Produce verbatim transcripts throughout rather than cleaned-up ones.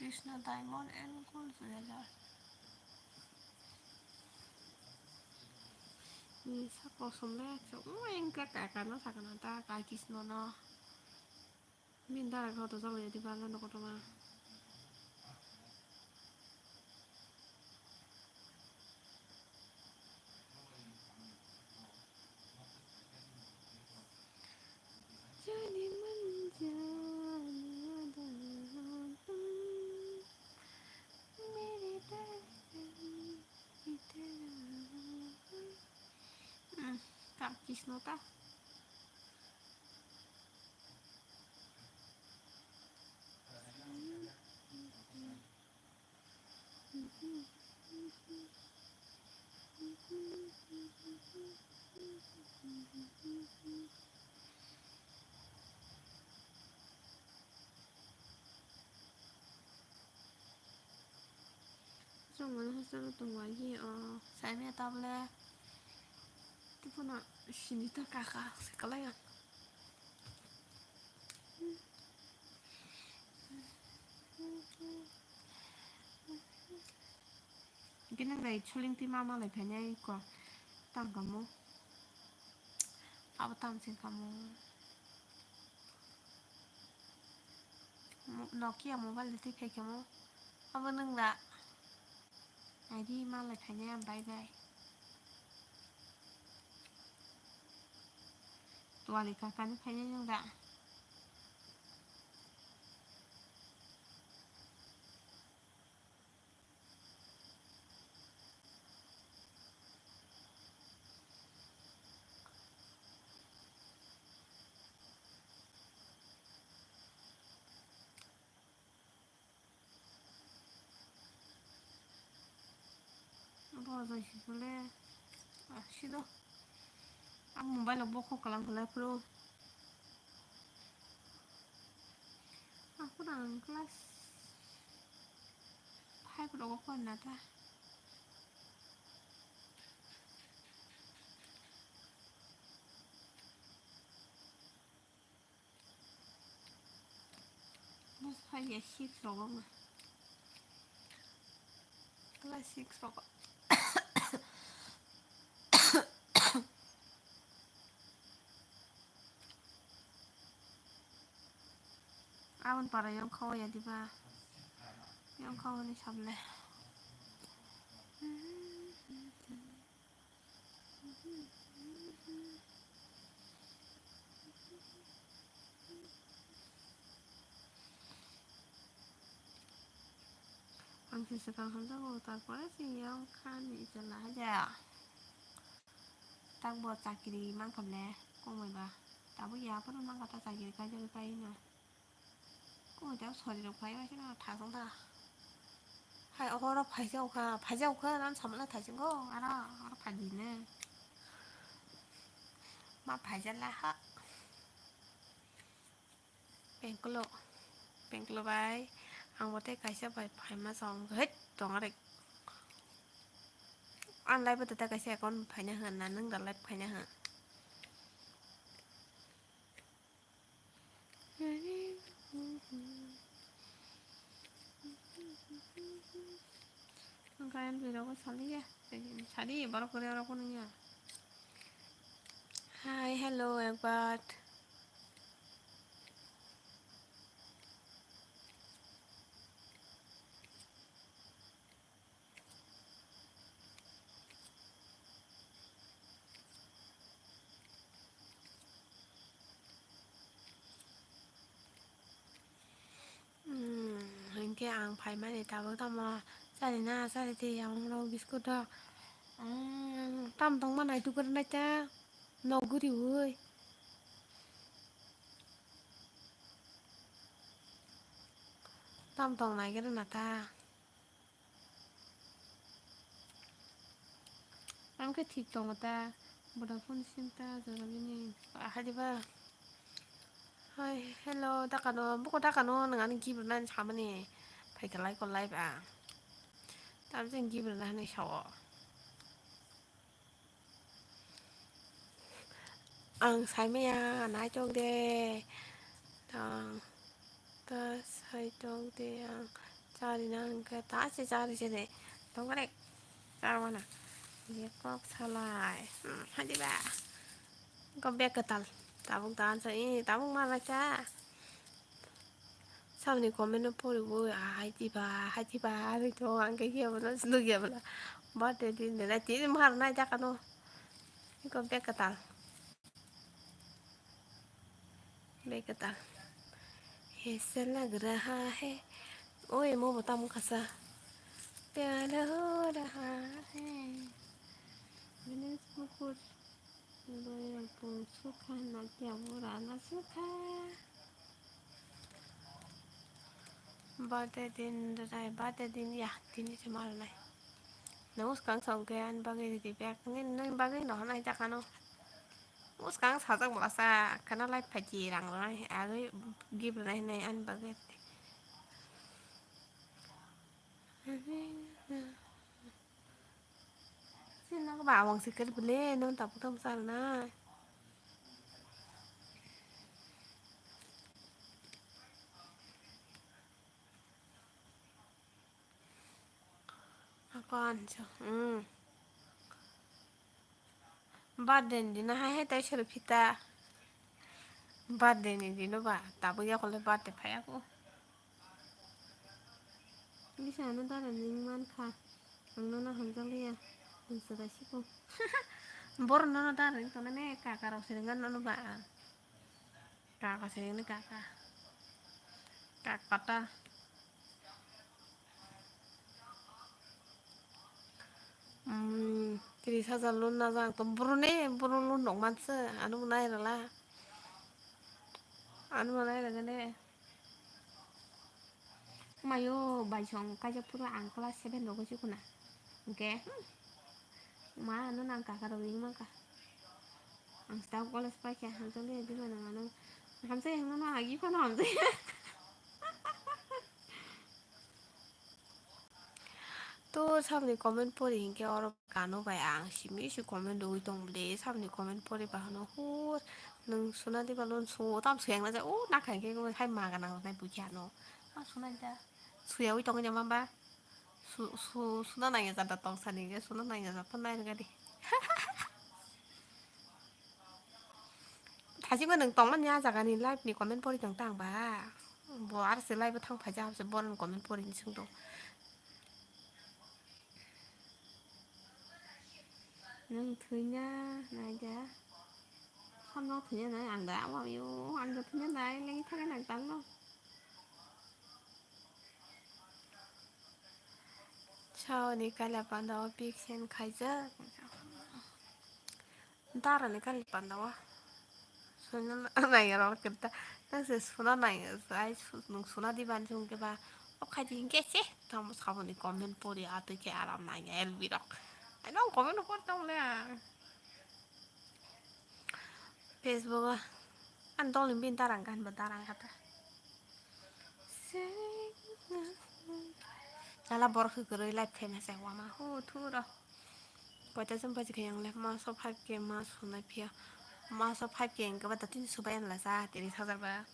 Krishna diamond and gold jeweler. Ni sako somle chwng wngkha kaka no sakana ta kai Krishna no. Min dara kho to jalo jadi bala no kotoma. Jani man jana da mere darling itara. Hmm, ka Krishna ta. Chwng mani hostel o tongo ai, o, saimanya tabole. Tei phano sini ta kaka se kalai ang. Bini bai chuling twi ma malai phainai ko tam kamo. Abo tam sing kamo. Mo-, Nokia mobile de twi phaikamo. Abo nwng da. Naidi malai phainai ang bai bai. Tuali kakani phainai nwng da. Bo jai sisole, ah, sido. Ang mobile o bokhok kalam khlai phuru. Aphuru ang class five rogo porina ta. Bus phaiya six rogo ma. Class six rogo. Aboni para yongkha o ya diba? Yongkha o ni sabole. Ang se swkang hamjago, tarpore se yongkha ni chwla haja. Takbo chakri mankha le, komoi ba. Tabuk ya phano mankha ta chakri kaijagwi kaino. Komoi ta sorry rok phai bai kheno thasong ta. Hai oro phaijak kha, phaijak kha nan samla thaisingo, aro, aro phaidi ne. Ma phaijala ha. Pengkolo, pengkolo bai, ang bo tei kaisa bai phaima chong, het, tong arek. Ang live o tei kaisa account phaina hwn na, nwng da live phaina hwn. Ang kaya ni rok saliya, sali, borok kwrwi rok phano ya. Hi, hello, ekbar. Hmm, hinkhe ang phaimani tabuk tamo chari na chari di, ang rok biscuit rok, hmm, tam tongma naituk rw nai ta, nok guriui. Tam tong nai gana ta. Ang khe thik tongo ta. Vodafone sim ta jora bini. Ahadi ba. Hai, hello, dakano, buko dakano, nang ani gift rwnani samani. Phai kalai kolai ba. Tam jeng gift rwna hinwi sao. Ang saimaya naitok de. Tang. Ta saitok de ang. Chari na hwnkhe ta se chari se de. Tongkore. Charwana. Je kok salai. Hmm, hadi ba. Kok bek kwtal. Tabuk dan sa, eh, tabuk ma ba cha. Saboni comment no pori bo, ah, hai di ba, hai di ba, hai to ang ke ke bono, sunu ke bono. Birthday din de, na tin mar na jaka no. Iko bek kwtal. Bek kwtal. ऐसा लग रहा है। Oi, mo bo tamo kasa. प्यार हो रहा है। Ganesh Mukur. Boyang pung sukha na kya bura na sukha. Birthday din rai, birthday din ya, tini se mar nai. Nang uskang song ke an bagwi di bek, nang bagwi no hanai jakano. Uskang sajak bwlasa, kana light phaji rang rang, agwi gift rang nai ani bagwi. Sino ba awang sikir bele, no tapu tapu sarna. Ako anso, hmm. Birthday ni dino hai hai tai sero phita. Birthday ni dino ba, tabuk yakole birthday phai ako. Bisa ano dara ning man kha. Ang nono hamjak liya. Ang sura siko. Bor nono dara ning tona ne kaka rok sini kan nono ba. Kaka sini kaka. Kaka ta. Hmm, tris hajar loan na jang to boro ne, boro loan nok manse, ano bo nai rala. Ano bo nai rala ne. Mayo bai song kaisa pura ang class seven rogo si kuna. Oke. Ma ano nang kaka rok ring mangka. Ang sta college paikha, ang tole di mana mana. Hamsai ang no agi phano hamsai. To sabni comment pori hinkhe oro kano bai ang simi si comment rwui tong bwle, sabni comment pori ba hwno hur nwng suna diba lon su tam suyang na ja o nakha hinkhe hai maga nang nai buji ano ma suna da suyaui tongwi nang mamba su su suna nang ya jada tong sani hinkhe suna nang ya jada nai rwgadi. Thaichikma nwng tongmani ah jagani live ni comment pori tong ta ang ba. Bo aro se live o thang phaijak se boroni comment pori hinwi swng tong. Nwng thwina nai da. Samno thwina nai ang da, ama yo, ang da thwina nai, lengwi thangwi nang tangno. Saoni kaila panda o big sen khaijak. Dara ni kaila panda o. Suna nai rok kita. Nang se suna nai ai su-, nung suna di ban sung ke ba. O khai di hingke se. Tamo saboni comment pori atwi ke aram nai L B rok. Ai nong comment por tong le. Facebook o. An dol ni bin darang kan ba darang kata. Chala borok se kwrwi live khaima se wama hu thu ro. Koita chum paji khe yang le maso five K ma sunai phiya. Maso five K hingke ba da tin subai anla sa tiris hajar ba.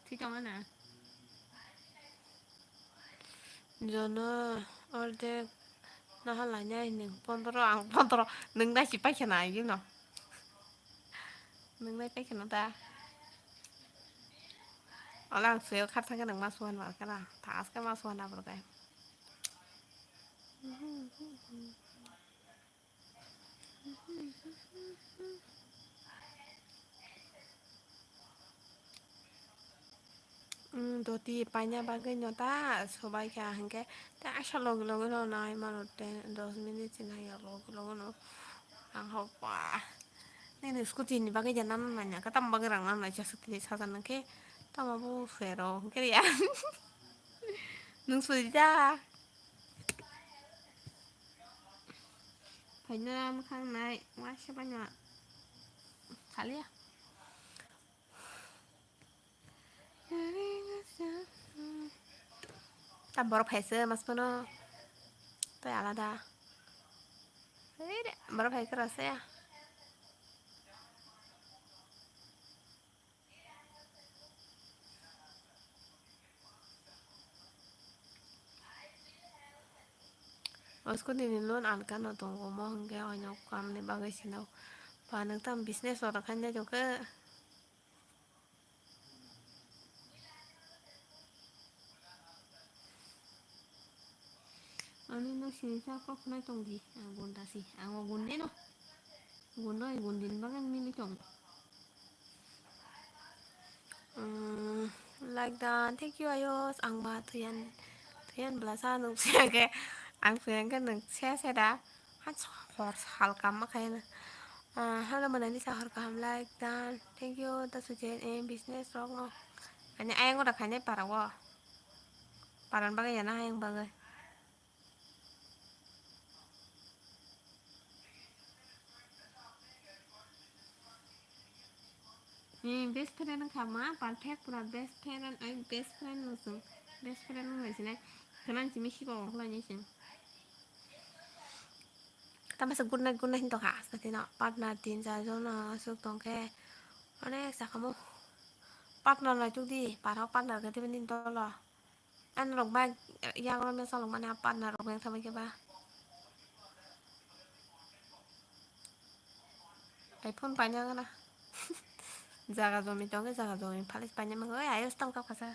Thwi tongna na. Jono ordek naha lainai nwng pondro ang pondro nwng nai si paikha na ayino. Nwng nai paikha na da. Ola ang suyo khar thangkhe nwng ma suhan ma khana. Thaske ma suhan abro kai. Mm, doti paina bagwi no ta sobai kha hwnkhe ta asa logi logi no nai mano te dos minute se nai ya logi logi no ang hokba nini scooty ni bagwi ja nana nanya ka tam bagwi rang nana naisa scooty ni saja nangkhe tamo bo sero hwnkhe ya nwng suri da. Phaina mwkhang nai, waisa baino khaliya. Ta borok phaisa mas phano. Tai alada. Hei re, borok phai kra se. O scooty ni loan alkano tongo, omo hwnkhe oino kamni bagwi sino. Ba nwng tamo business rok khainai tongkhe. Ani no sini sa kok khwnai tong di, ang gunda si, ang o gunde no. Gundo, gundi ni bagwi mili tong. Mm, like dan, thank you, ayos. Ang ba tuyan, tuyan belasa nuk siya ke. Ang tuyan ke nuk siya siya da. Han hor halka ma kaya na. Ah, hello, manani sa hor kaham like dan. Thank you, ta sujen, eh, business rok no. Ani ayang ora khainai para wo. Paran bagwi yana ayang bagwi. Ni best friend wngkha ma, perfect pura best friend, ai best friend no chwng, best friend wng lai sinai, khwna simi sibo wng lai ni chwng. Tamo se good night, good night hin tokha, aswk no partner tin char jon aswk tongkhe, onek sakamo partner naituk di, para partner khe tebini dolo. Ani rok bai yang rok mesa rok mani apa na rok yang thabai khe ba. Ai phone paina gana. Jaga jomi tongo, jaga jomi phalis paina mango. Oi, ayos tong kap kasa.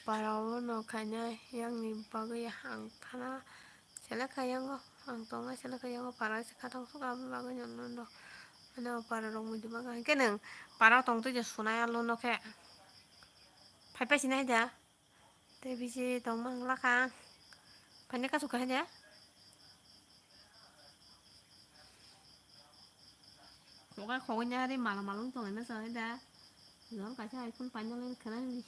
Parao no khaina yang ni bagwi ang thana. Selekha yango, ang tongnai selekha yango, para se khatang suka aboni bagwi nw nw nw. Ano para rok muitu bagwi hwnkhe nwng para tong twi je sunai alo nw khe. Phai phai sinai da. Tei bisi tong mang lakha. Phai ne kasu kha da. Khoga khogwi nya ri mala malung tong na sa da. Jor kaisa iPhone paina lai khana ni.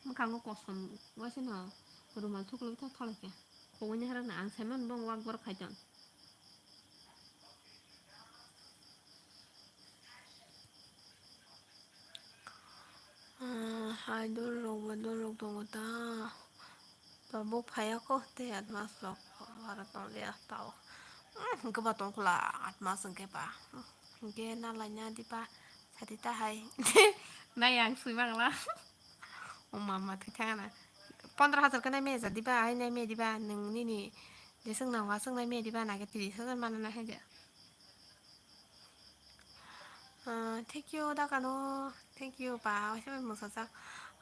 Mwkhango kosom waisa no rumal thuklwi thok thalai kha. Khogwi nya harang na ang sai man bong wak bor khai tong. Ah, hai dol rok bo dol rok tongo ta. Tabuk phaiya kho tei admas rok bara tong liya tao. Hmm, hwnkhe ba tong khwla admas hwnkhe ba. Hmm, hwnkhe na laina diba sadi ta hai. Nai ang sui mangla. O mama thwi thangana. Pondro hajar khe nai me ja diba, hai nai me diba, nwng nini jeswk nang waswk nai me diba, nake tris hajar mana na hai ja. Ah, thank you, dakano. Thank you, ba. Waisa bai mwsajak.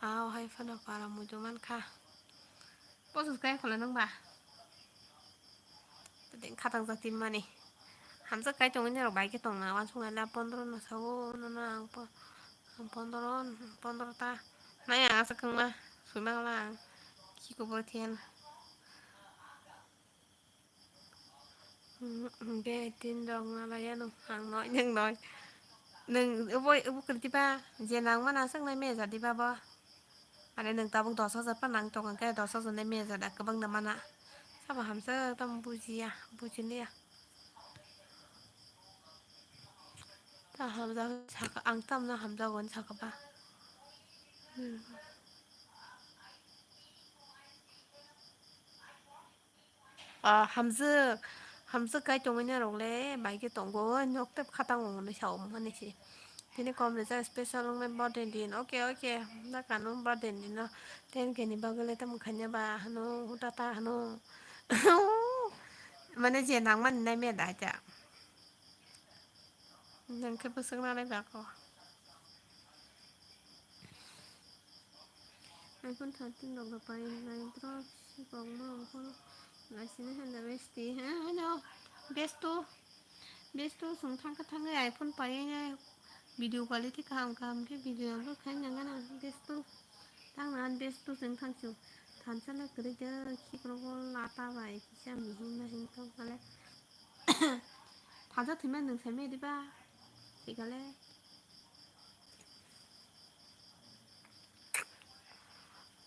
Ah, ohai phano para muitu mankha. Posus kai kholo nang ba. Tadeng khatang jati mani. Hamjak kai tongwi norok bai khe tongna. Wansuk nai la pondro no sao, nono ang po-, ang pondro, pondro ta. Nai ang aswk wngma. Sui mangla ang. Ki kubui thiyan. Hmm, hwnkhe tin rok nalai ya nwng, ang noi, nwng noi. Nwng obo, obo kwrwi diba, je nang mano aswk nai meja diba bo. Are nwng tabuk dos hajar pa nang tongo khe, dos hajar nai meja da, kwbang da mana. Sabo hamjak tamo bujiya, bujiliya. Ta hamjak saka, ang tamno hamjago hinwi saka ba. Hmm. Ah, hamjwk, hamjwk kai tongwi norok le bai khe tongo, nok tep khatang o hinwi sa omo hinwi se. Tini kom rijak special wngmani birthday din, oke, oke, dakano birthday din no ten K ni bagwi le tamo khaina ba hano, huda ta hano. Mane je nangmani nai me da ta. Nang khe bwswk nanai ba kho. iPhone thirteen rok ba pai nai bro, si kok ma phone laisini handa besti. Ha, hano, besto, besto, sung thang kha thangwi iPhone pai nai video quality kaham kaham khe video upload khai nang gana besto. Tang na besto sung thang su thansa le kwrwi de khikrok lata bai kisa mihim mahim tong kha le. Thansa thwima nwng sai me diba? Thikale.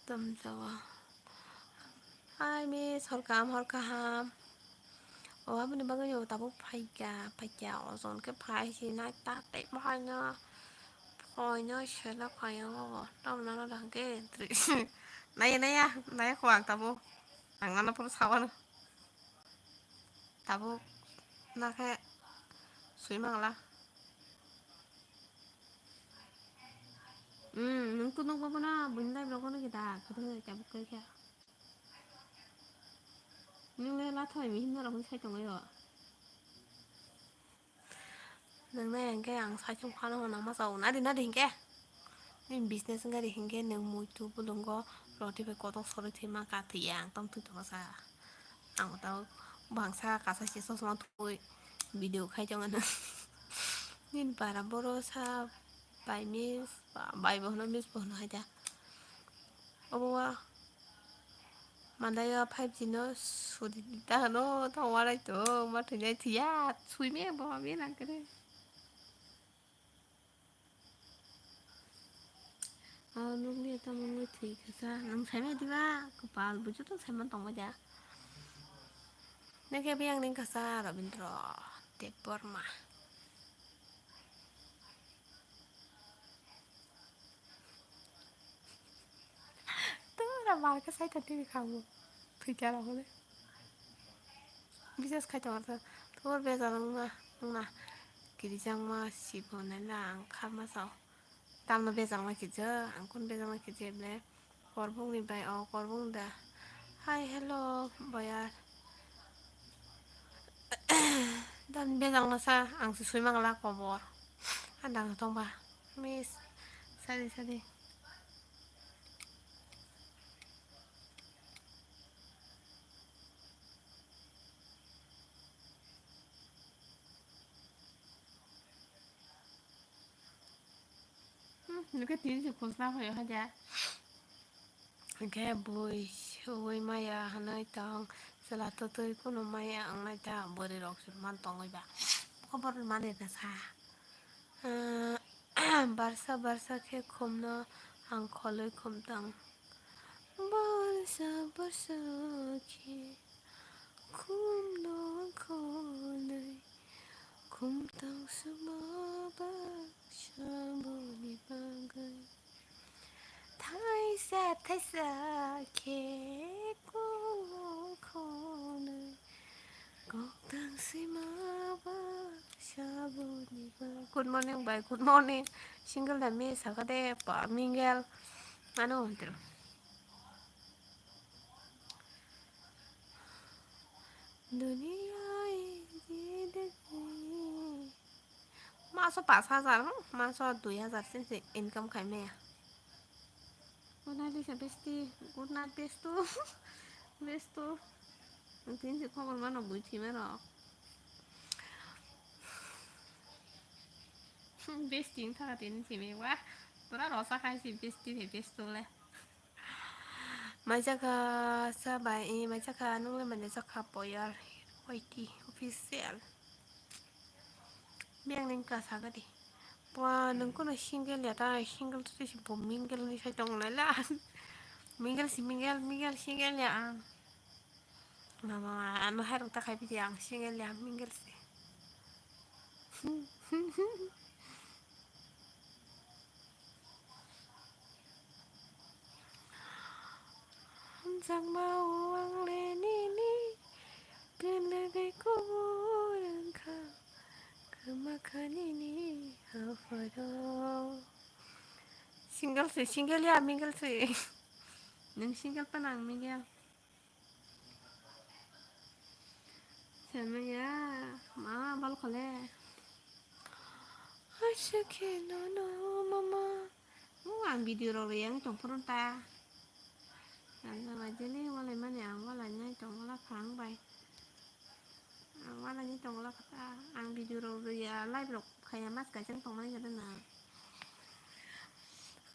Tamjawa. Hai miss, hor kaham, hor kaham. O, aboni bagwi o tabuk phaikha, phaikha, ojon khe phai si nai ta tei bo hai no. Phai no sela phai o, tamo nang no da hwnkhe. Naiya, naiya, naiya kho ang tabuk. Ang nano phuru sawano. Tabuk nakhe sui mangla. Hmm, nwng to nukgo bono, buini live rogo nukhe da, khato khe tabuk khe khe. Nwng le lathai mi hinna rok sai tongwi o. Nwng nai hwnkhe ang sai tong phano hwnna ma chao, nadi nadi hinkhe. Nini business wngkha di hinkhe nwng muitu bulungo roti bai kotor sorwi thwi mankha, thwiya ang tong thwi tongsa. Ang tao bangsa kasa se chosma thwi video khai tongo nwng. Nini para boro sa bai miss, bai bo hwno miss bo hwno hai da. Obo wa mandai o five G no sudi ta hwno tong warai tong ma thwi nai thwiya sui me bo ma me nang khe. Ah, nukliya tamo wngwi thwi kha sa. Nwng saimai diba? Kwpal bujo to saiman tongma ja. Nokhe biyang ning kha sa Rabindra Debbarma. Tora bar khe sai thang tini kha bo. Thwi cha rok le. Bisas khai tongo ta. Tor bejal wngma, wngma. Kirijakma sibo nai la ang kharma sao. Tamno bejal ma kije, ang kun bejal ma kije ble. Korbung ni bai o, korbung da. Hi, hello, boyar. Dan bejal ma sa, ang si sui mangla kobor. Andang tong ba. Miss. Sadi, sadi. Hmm, nokhe tini se khosna phaio haja. Hwnkhe bui suwi maya hwnwi tong, chwla twtwi kunu maya wngnai ta, bwrwi rok se man tongwi ba. Khobor mani na sa. Ah, barsa barsa khe khumno ang kholwi khumtang. Barsa barsa khe khumno kholwi khumtang suma ba saboni bagwi. Thaisa thaisa khe khumno kholwi. Koktang sima ba saboni ba. Good morning, bhai. Good morning. Single da me saka de pa mingle. Ano hontero. Duniya e je dekhe. Maso pas hajar, hmm, maso dui hajar sen se income khai maya. Good night, Lisa besti. Good night, bestu. Bestu. Tin se khobor mano bui thima rok. Besti wng thaka tini simi wa. Pura rosa khai si besti ni bestu le. Mai jaka sa bai, eh, mai jaka nung le mane jaka poyar. Y T official. Biyang ning ka sagadi. Bua nung kono single ya ta, single tu si bo mingle ni sai tong lai la. Mingle si mingle, mingle single ya ang. Mama, ano hai rok ta khai bidi ang single ya, mingle si. Hamjakma o ang le nini, kwnwi bai kubur wngkha, kwma kha nini apharo. Single se, single ya, mingle se. Nwng single pa nang mingle. Samaya, ma bal khole. Aswk khe nono mama. O ang video rok riyang tong phuru ta. Ang jani walai mani ang walai nai tong wala kha ang bai. Ang walai nai tong wala kha ta. Ang video rok riya live rok khaya mas kaisa tong mani jani na.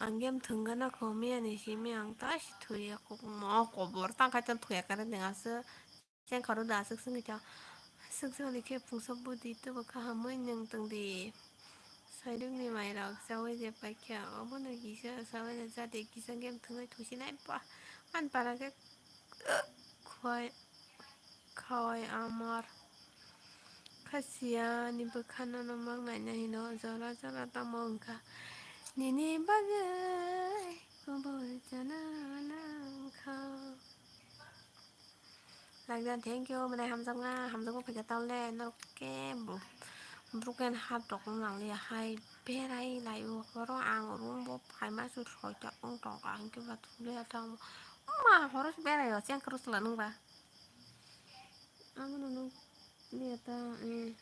Ang game thwng gana kho miya ni simi ang ta si thuya kok mo kobor tang khai tang thuya kare nang aswk. Yang khoro da aswk swngwi ta. Aswk jani khe phungsa budi tubu kahamwi nwng tong di. Sairung ni mai rok chawi je paikha obono kisa sawi je jadi kisa game thwngwi thusi nai pa. An para khe khwai khawai amar. Khasiya ni bwkha no no mang nai na hino jora jora tamo wngkha. Nini bagwi kubur chana nangkha. Lagdan, thank you, mwnai hamjakma, hamjakma phaikha tawle, norok kebo Broken heart rok wng nang liya hai berai lai o horo ang room bo phaima se soi ta wng tong ka hinkhe ba thum liya ta wng ma horo se berai o cheng kwrwi chwla nung ba. Amo no nuk liya ta, eh,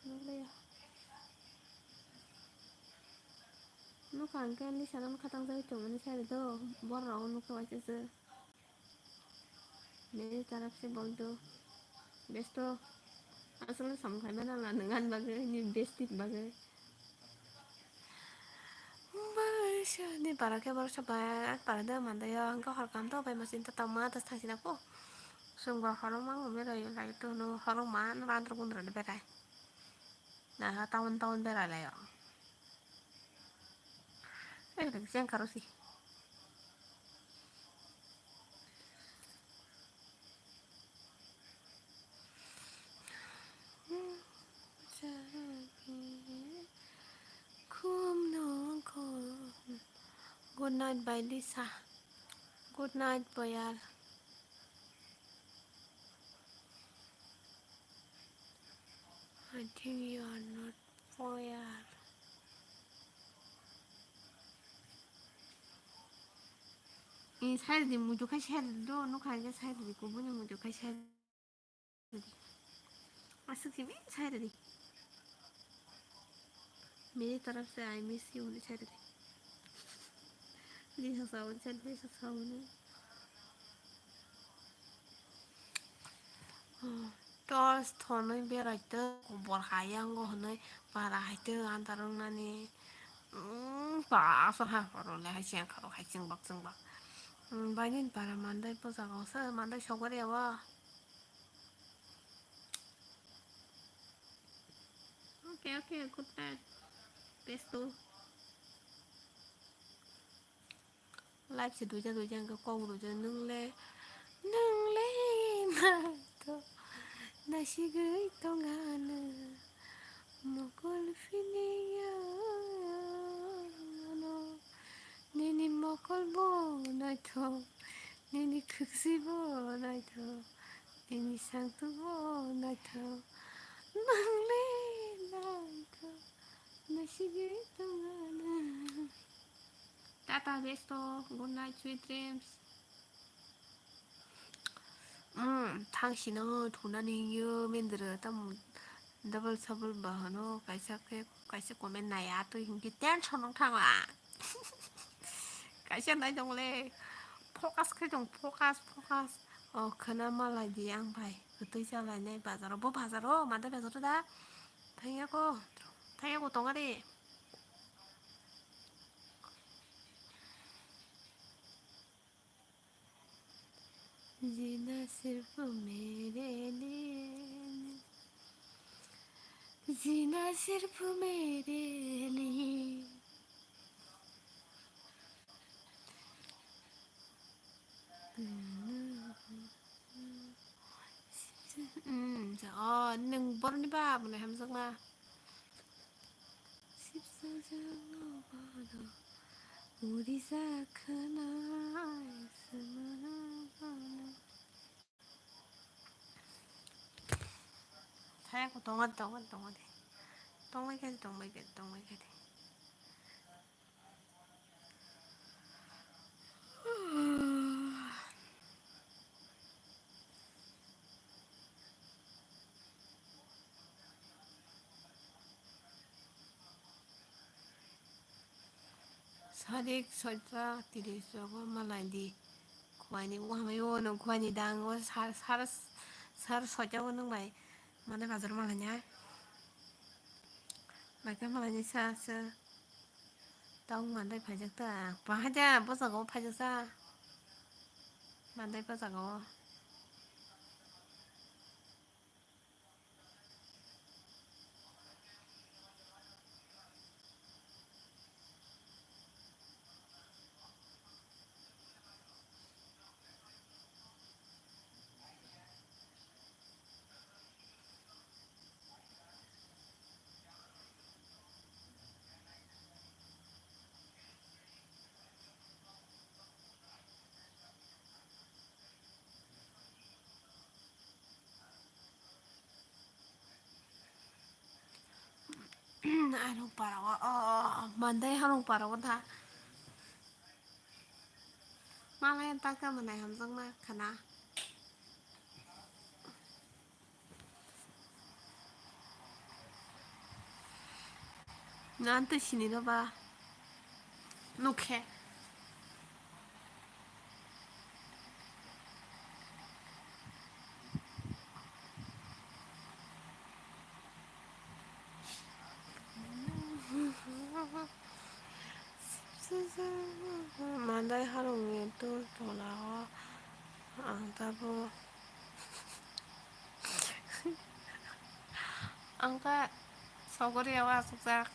nuk liya. Nukha hwnkhe Lisa no khatang jagwi tongmani sari do, borok rok nukha waisa se. Meri taraf se bol do. Besto. Aswkno samung khaima nang na nwng ani bagwi, ni besti ni bagwi. Baisa ni para khe borok sa bai para da manda ya hwnkhe hor kam to bai ma sinta tama ta thang sina po. Sung ba horo ma mo berai lai to no horo ma na andro gundro ni berai. Na ha town town berai lai o. Ek dak jeng karo si. Good night, bai Lisa. Good night, Boyar. I think you are not Boyar. Ni side di muju khai side do, no khai side di, kubuni muju khai side. Aswk si bini side di. Meri taraf se I miss you ni side di. Di sa sa ni side di sa sa ni. Torch thonwi berai tong, kubor hai yango hwnwi para hai tong, andar wngnani. Umm, ba, aswk ha, oro le hai cheng kha, hai cheng bak, cheng bak. Umm, bai nini para mandai bwskango se, mandai sogwi rw o. Okay, okay, good night. Best to. Life se duija duija hwnkhe kok rwjak, nwng le, nwng le naithok, nasigwi tong ano mokol phini ano. Nini mokol bo naithok, nini khwksi bo naithok, nini sangtu bo naithok, nwng le naithok, nasigwi tong ano. Tata, besto, good night, sweet dreams. Umm, thang sino thunani yo mendra tam double sabul bahano kaisa khe kaisa comment naya twi hinkhe tension wng thang ang. Kaisa nai tong le focus khe tong focus focus. O khwna malai di ang bai kwtwi cha lai nai bazaro bo bazaro mande bazaro da thangya ko thangya ko tonga de. Jina sirfu mere liye, jina sirfu mere liye. Hmm, o nwng boroni bap hwnwi hamjakma. Sipsajak no bono uri jakha nai samana bono. Thaya ko tonga tonga tonga de. Tongbai khe tongbai khe tongbai khe de. Sadik soitra tiris rogo malai di. Khuaini wngmai o no khuaini dang o sar sar sar soita o nung bai. Mane bazar malanya. Maikhe malanya sa sa. Tong mandai phaijak ta. Pahaja bosako phaijak sa. Mandai bosako. Arung para o, o, o, mandai harung para o tha. Malai ta ka manai hamjak ma khana. Nan twi sini no ba nukhe. Mandai harungni tul tola o ang tabuk. Ang ta sogori o asukjak.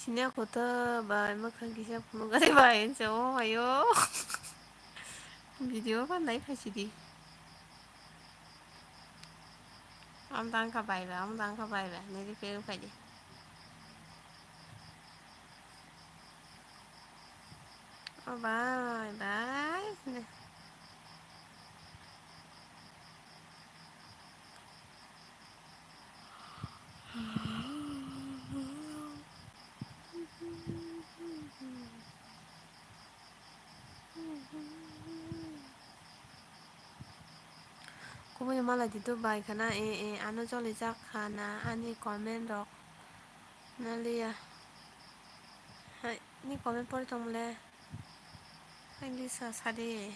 Sini ako ta bai, mwkhang kisa phunukgani bai, hinsa o ayo. Video ba nai phaisidi. Am tang kha bai ba, am tang kha bai ba, nini pe phaidi. O bai, bai. Kubui malai di tu bai khana, e, e, ano jolijak khana, ani comment rok. Naliya. Hai, ni comment pori tong le. Hai, Lisa, sadi.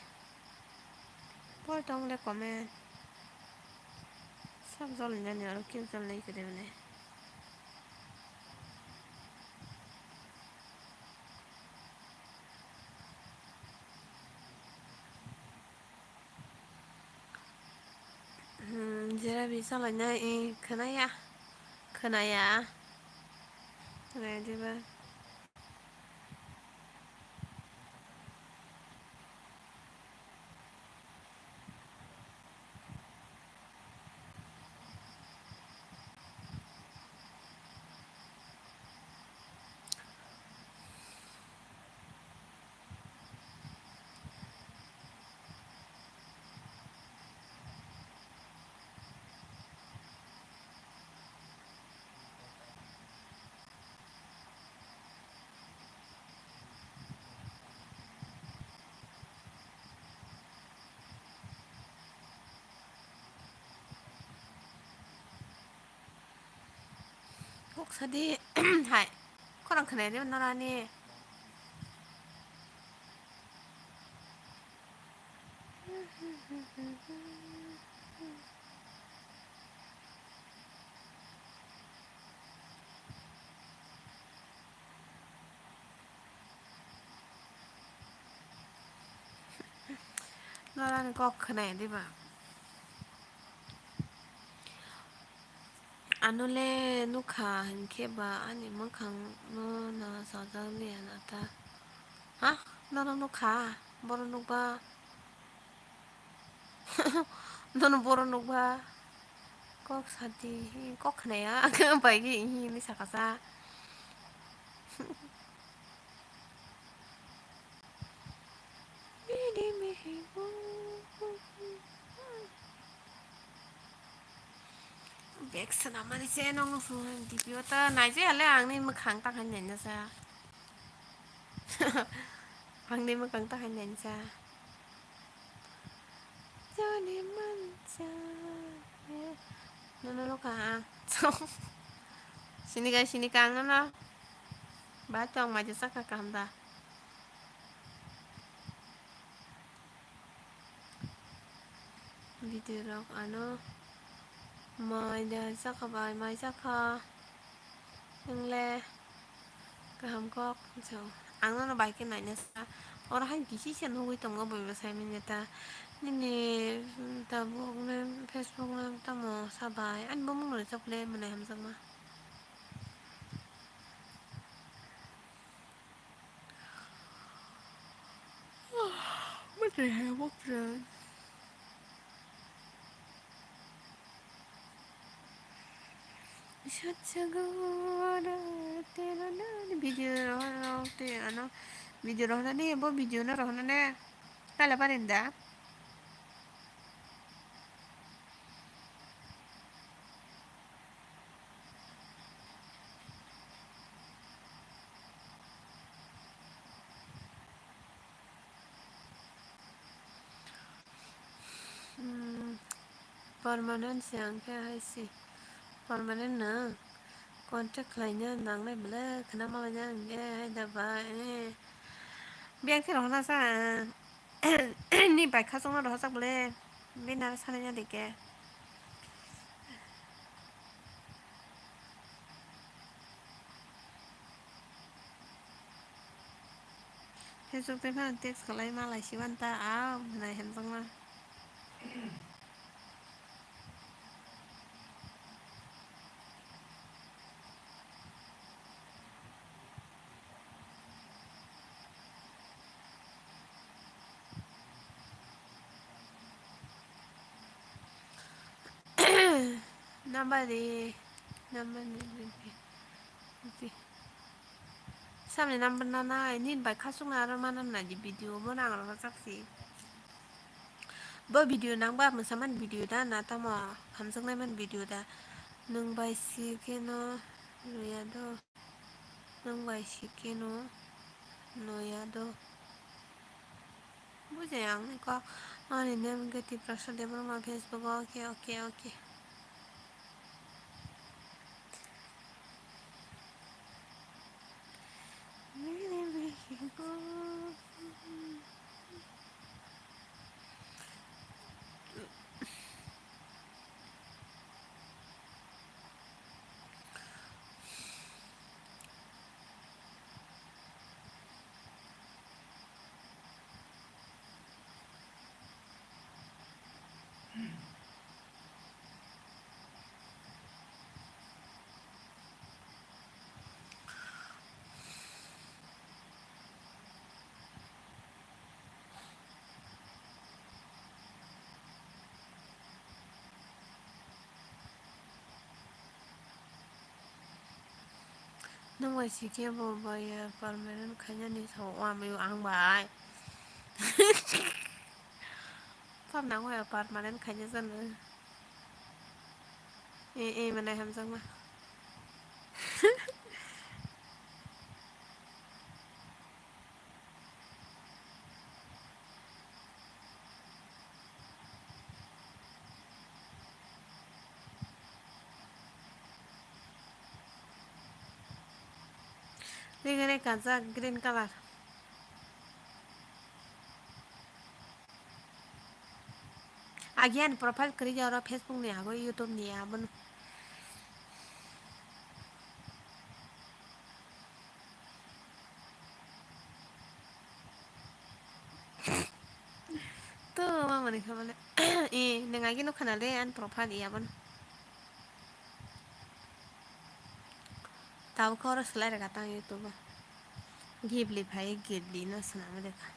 Pori tong le comment. Sab jol ni nani aro keu jol nai kede mane. Hmm, jera bi salai na, eh, khwnaya, khwnaya, khwnaya diba? Kok sadi hai. Khorang khwnai de norani. Norani kok khwnai diba? Ano le nukha hinkhe ba ani mwkhang no na sajak liya na ta. Ha? Nono nukha? Boro nukba? Nono boro nukba? Kok sadi, kok khwnaya, ang bai khe hini sakasa. Bidi bihigo. Bag swnamani se nongno phunuknai D P o ta naijaya le angni mwkhang ta hai nainasa. Angni mwkhang ta hai nainasa. Jani mansa. Nono lokha ang. Sini kai sini kang nono. Ba tong maja saka kaham da. Video rok ano mai da saka bai mai saka. Nwng le kaham kok, so, ang nono bai khe naina sa, Oro hai kisi se nugwi tongo, boibo sai manya ta. Nini, mm, tabuk nw Facebook nw tamo sabai. Ani bumung no rijak le, mwnai hamjakma. Mwtai hai bo pran. Video rohor te ano video rohornani, bo video no rohornani kala parinda. Hmm, permanent se ang khe hai se. Permanent no contact khlaina nangnai bwle khna malaina ang khe hai da ba, eh. Biyang khe rohorna sa, ni bai khasongno rohorjak bwle. Bini aro sanai ya de khe. Facebook tei phano text khlai malai si manta, a mwnai hamjakma. Number di, number di, di, di. Samni number na nai, nini bai khasukna aro manam na di video bo nang rok sak si. Bo video nang ba mwsaman video da na tamo hamjaknai man video da. Nwng bai si khe no noya do. Nwng bai si khe no noya do. Bujai ang kok, ani name khe Tiprasa Debbarma Facebook o, okay, okay, okay. Nwng bai si khe bo bai ya permanent khainani sao, o amai ang bai. Pam nang bai permanent khaina jani. E, e, mwnai hamjakma. Ring ring kajak green colour. Agi ani profile kwrwi ya oro Facebook ni abo YouTube ni abono. To mamani kha bole. E, nwng agi nukha na le ani profile ya bono. Tabuk khe oro swlai rwkha tang YouTube o. Ghibli phai ghibli no swnam rwkha.